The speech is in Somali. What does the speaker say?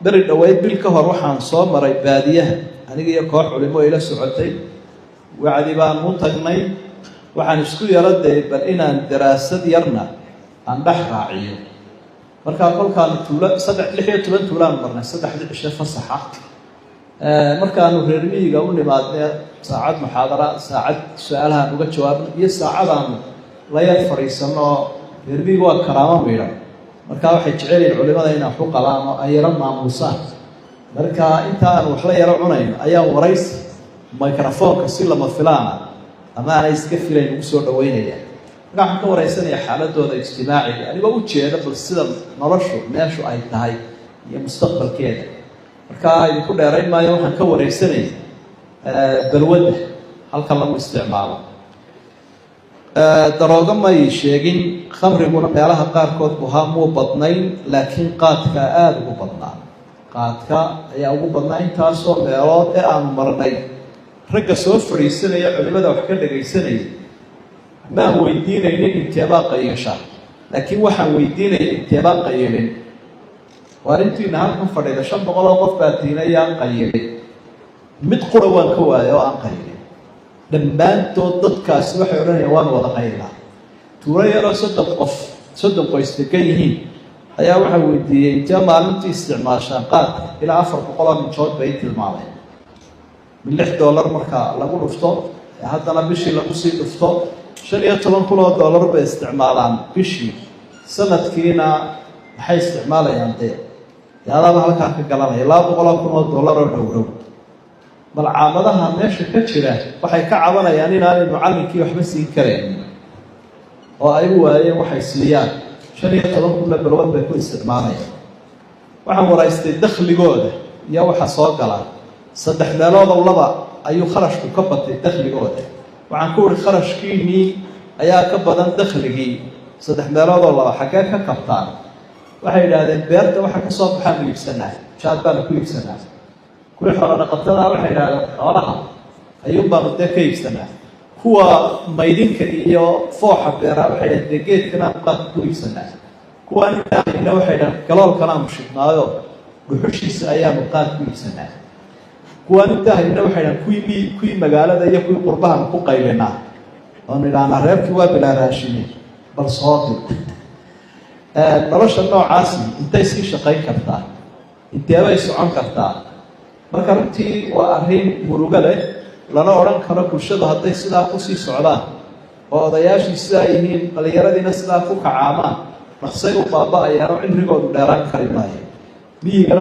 Beri dhoweyd, bil ka hor, waxaan soo maray baadiyaha, aniga iyo koox culimo ila socotay. Wacdi baan u tagnay. Waxaan isku yaro dayay bal inaan daraasad yarna aan dhex raaciyo. Markaa kolkaanu tuulo saddex 16 tuulaan marnay 3dii cishe fasaxa. Markaanu reer miyiga u nimaadne, saacad muxaadara, saacad su-aalahaan uga jawaabno iyo saacadaanu la yar fadhiisano oo reer miyiga waa karaamo miidhan. Markaa waxay jecelyihin culimada inay wax u qabaan oo ay yaro maamuusaan. Marka inta aan wax la yaro cunayno ayaan waraysi microfoonka si lama filaana ama aanay iska filayn ugu soo dhaweynaya. Markaa waxaan ka wareysanaya xaaladooda ijtimaaciga, anigoo ujeeda bal sida noloshu meeshu ay tahay iyo mustaqbalkeeda. Markaa idinku dheerayn maayo. Waxaan ka wareysanaya balwadda halka lagu isticmaalo. Daroogo may sheegin, khamriguna meelaha qaarkood buhaa muu badnayn, laakiin qaadka aada ugu badnaa. Qaadka ayaa ugu badnaa intaasoo meelood ee aanu marnay. Ragga soo fadhiisanaya, culimada wax ka dhagaysanaya, maan weydiinaynin inteebaa qayasha, laakiin waxaan weydiinaya inteebaan qayilin. Waar intiina halkan fadhida 500 oo qof baa tiinayaan qayilin? Mid qura waan ka waayay oo aan qayilin. Dhammaantood dadkaasi waxay odhanayaan waan wada qaylaa. Tuulo yaroo 30 qof, 30 qoys degan yihiin ayaa waxaa weydiiyey intee maalintii isticmaashaan qaadka? Ilaa 400 oo mijood bay tilmaameen. Min $6 marka lagu dhufto, haddana bishii lagu sii dhufto, 15,000 oo dollar bay isticmaalaan bishii. Sanadkiina maxay isticmaalayaan? Dee adaaba halkaa ka galanaya, 200,000 oo dollar oo dhowdhow. Malcaamadaha meesha ka jira waxay ka cabanayaan inaanay mucallinkii waxba siin karayn oo ay u waayeen waxay siiyaan. 15,000-na balwad bay ku isticmaalayaan. Waxaan waraystay dakhligooda iyo waxa soo gala. Saddex meeloodow laba ayuu kharashku ka batay dakhligooda. Waxaan ku uri, kharashkiinii ayaa ka badan dakhligii saddex meeloodoo laba, xaggee ka kabtaan? Waxay yidhaahdeen beerta waxa ka soo baxaanu iibsanaa, jaad baanu ku iibsanaa. Kuwii xoola dhaqatada waxay yidhahdeen xoolaha ayuun baanu dee ka iibsanaa. Kuwa maydinka iyo fooxa beeraa waxay yidhahdeen dee geedkanaanu qaadka ku iibsanaa. Kuwaan intaanayna waxay yidhahdeen galoolkanaanu shidnaayo, dhuxushiisa ayaanu qaad ku iibsanaa. Kuwaan intaahayna waxay dhahan kuwii magaalada iyo kuwii qurbahan ku qaylinaa oonu idhahnaa reerkii waa bilaa raashine, bal soo dir. Nolosha noocaasi intay sii shaqayn kartaa? Inteebay socon kartaa? Marka runtii waa arrin murugo leh, lana odhan karo bulshadu hadday sidaa kusii socdaan oo odayaashii sidaa yihiin, dhallinyaradiina sidaa ku kacaamaan, dhaqsay u baaba-ayaan oo cimrigoodu dheeraan kari maayo miyigana.